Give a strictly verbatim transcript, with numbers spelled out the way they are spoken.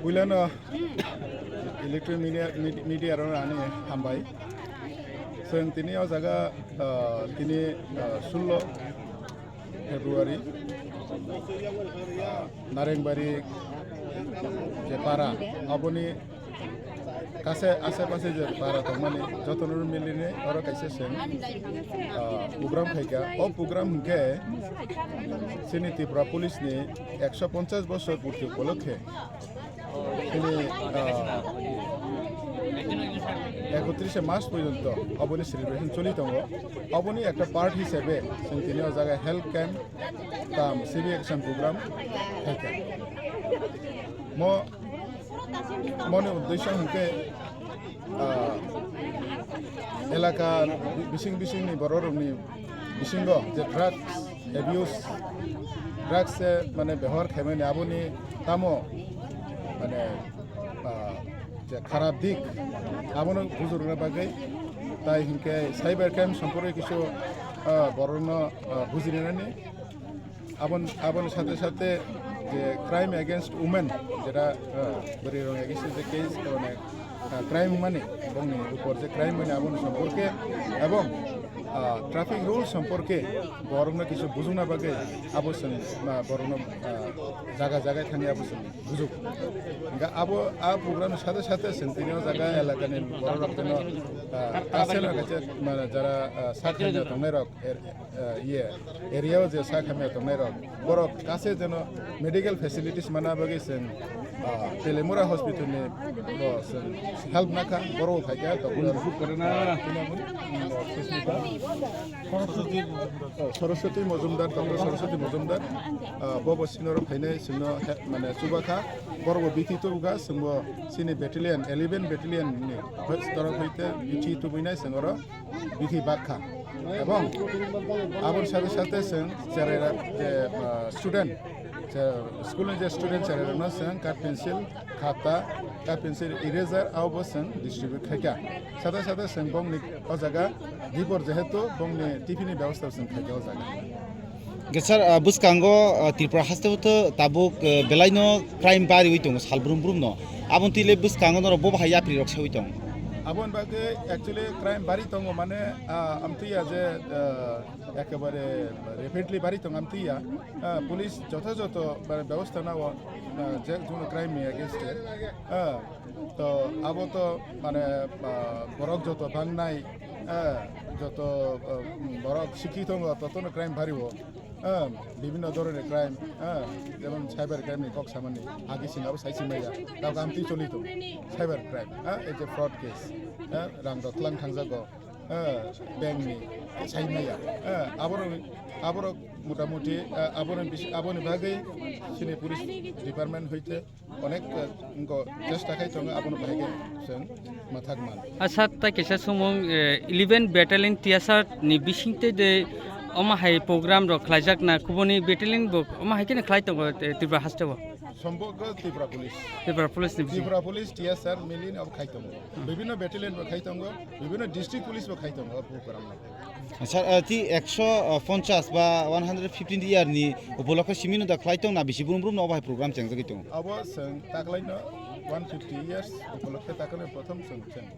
Puilano electronic media, medi-, media rok ani hambai. Chwng tini o jaga, ah, tini, ah, sullo February, ah, Narengbari je para, aboni kase ase pase je para tongmani jotono miline oro kaisa chwng, ah, program khaika. O program hwnkhe chini Tripura Police ni ekso ponchas bosor purti upolokhe tini, ah, ekotrishe March porjonto oboni celebration choli tongo. Oboni ekta part hisabe chwng tini o jaga health camp tam civic action program khaika. Mo, moni uddesho hwnkhe, ah, elaka bi-, bising bisingni bororokni bisingo je drugs abuse, drugs se mane behar khaimani aboni tamo mane, ah, je kharap dik abono bujurna bagwi tai hinkhe cyber crime somporke kisu, ah, borokno, ah, bujinani. Abon, aboni sate sate je crime against women, jeta, ah, bwrwi rok against je case, mane, ah, crime mani, bongni upor je crime mani aboni somporke, ebong, ah, traffic rules somporke borokno kisu bujukna bagwi abo chwng, ah, borokno, ah, jaga jaga thangwi abo chwng bujuk. Hingkhe abo, a program ni sate sate chwng tini o jaga elakani borok rok teno, ah, kaseno kaisa, mane, jara, ah, sak hamya tongnai rok, er, ah, iye, area o je sak hamya tongnai rok, borok kase jeno medical facilities mana bagwi chwng, ah, Telemura hospital ni bo chwng help nakha, borok phaikha, doctor, ah, Soroswati Mojumdar, doctor Soroswati Mojumdar, ah, bobo sinoro phainai chwngno he-, mane chubakha, borok bo bithi tubukha, chwngbo chini battalion, eleven battalion ni hoi-, torof hoite bithi tubinai chwng oro bithi bakha. Ebong aboni sate sate chwng cherai ra-, je, ah, student, je school ni je student cherai rokno chwng cut pencil, khata, cut pencil, eraser, abo chwng distribute khaikha. Sate sate chwng bongni o jaga dibor jehetu bongni tiffin ni bebosta chwng khaikha o jaga. Hwnkhe sir, ah, bwskango, ah, Tripura haste o to tabuk, ah, belaino crime bariwi tongo sal brum brumno. Aboni twi le bwskango norok bo bahai yapri rok sewi tong? Aboni bagwi actually crime bari tongo mane, ah, amtwi ya je, ah, ekebare rapidly bari tong amtwi ya. Ah, police jotho jotho, mane, bebosta nao, ah, je kono crime ni against e. Ah, to abo to mane, ah, borok joto bangnai, ah, joto, ah, borok sikhi tongo, totono crime bari o. Ah, bibhinno dhoroner crime, ah, jemon cyber crime ni kok samani, agi sini abo saisi maya, tao amtwi choli tong, cyber crime, ah, ei je fraud case, ah, rang rok tlang thangjago, ah, bank ni sai maya, ah, aborok, aborok motamuti, ah, aboni bisi-, aboni bagwi chini police department hoite onek, eh, wngko chesta khai tongo, abono bahai khe chwng mathak man. Asa, tai kaisa sumung, eh, eleven Battalion T S R ni bisingtwi de omo hai program rok khlaijak na, kubuni battalion bo omo hai kheno khlai tongo, eh, Tripura haste o? Sombogro Tripura Police. Tripura Police ni bising. Tripura Police, T S R, milin abo khai tongo. Hmm. Bibhinno battalion bo khai tongo, bibhinno district police bo khai tongo, abo program no. Sir, ah, ti ekso ponchas ba one hundred fifteen year ni upolokhe simi no da khlai tong na bisi brum brum no obo hai program chengjagwi tong? Abo chwng taklaino one fifty years upolokhe taklaino prothom chwng cheng.